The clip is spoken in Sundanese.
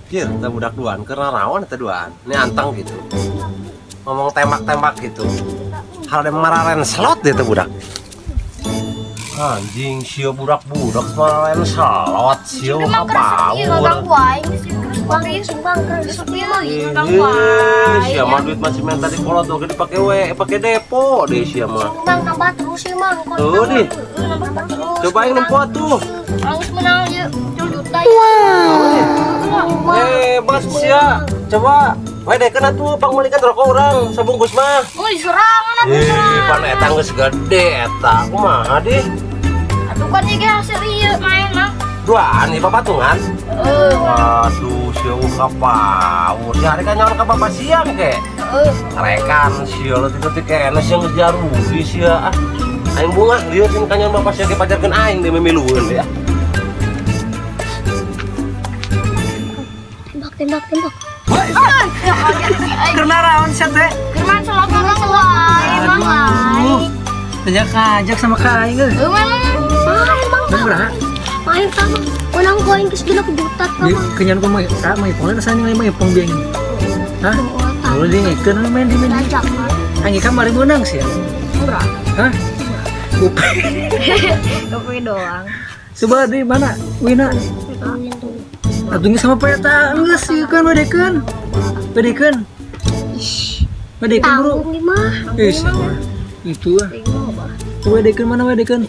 Kieu teh budak duaan keur naraon teh duaan. Ini anteng gitu. Ngomong tembak-tembak gitu. Hal ada mararen slot deh teh budak. Anjing sia budak-budak mararen slot sia Memang keras ieu power. Ngaganggu aing sih keras banget sumbang keras sepi mah ngaganggu Ih, aing. Sia mah duit masih minta di kolot oge dipake we, pake depo deh sia mah. Sumbang tambah terus sih, Mang. Tuh, dih. Nambah terus. Coba aing nempo tuh. Harus menang ieu 3 juta. Wow. Hebat sia. Coba we dekeun atuh pangmeulikeun rokok urang sabungkus mah. Oh, diserangan atuh. Ih, pan eta geus gede eta. Kumaha dih? Atuh kan ieu hasil ieu main, Mang. Duaan nih papatungan. Heeh. Waduh, sia kapaur. Si hari kan nyawa ka bapak siang ke. Heeh. Rekan sia leutik-leutik kene sia geus jarugi sia ah. Aing bungah lieur sing kanyawan bapak sia ge pajarkeun aing deh memilueun deh. Tembak, tembak, tembak. Karena rawan sia teh. German selot ngaganggu aing, Mang. Aduh. Banyak ajak sama ka aing euy. Heuh, Mang. Main, Mang. Berapa? Main sama. Menang koin geus 6 juta, Di Mang. kenyan ku mah sa mah ipong sana nilai mah ipong biang. Hah? Lu di ngekeun main di main. Ajak, Mang. Anjing kamari menang sih. Murah. Hah? Gope. Gope doang. Coba di mana? Wina. Atuh sama peta geus sih kan wedekeun. Wedekeun. Wedekeun, Bro. Tanggung nih mah. Ih, itu ah. Wedekeun mana wedekeun?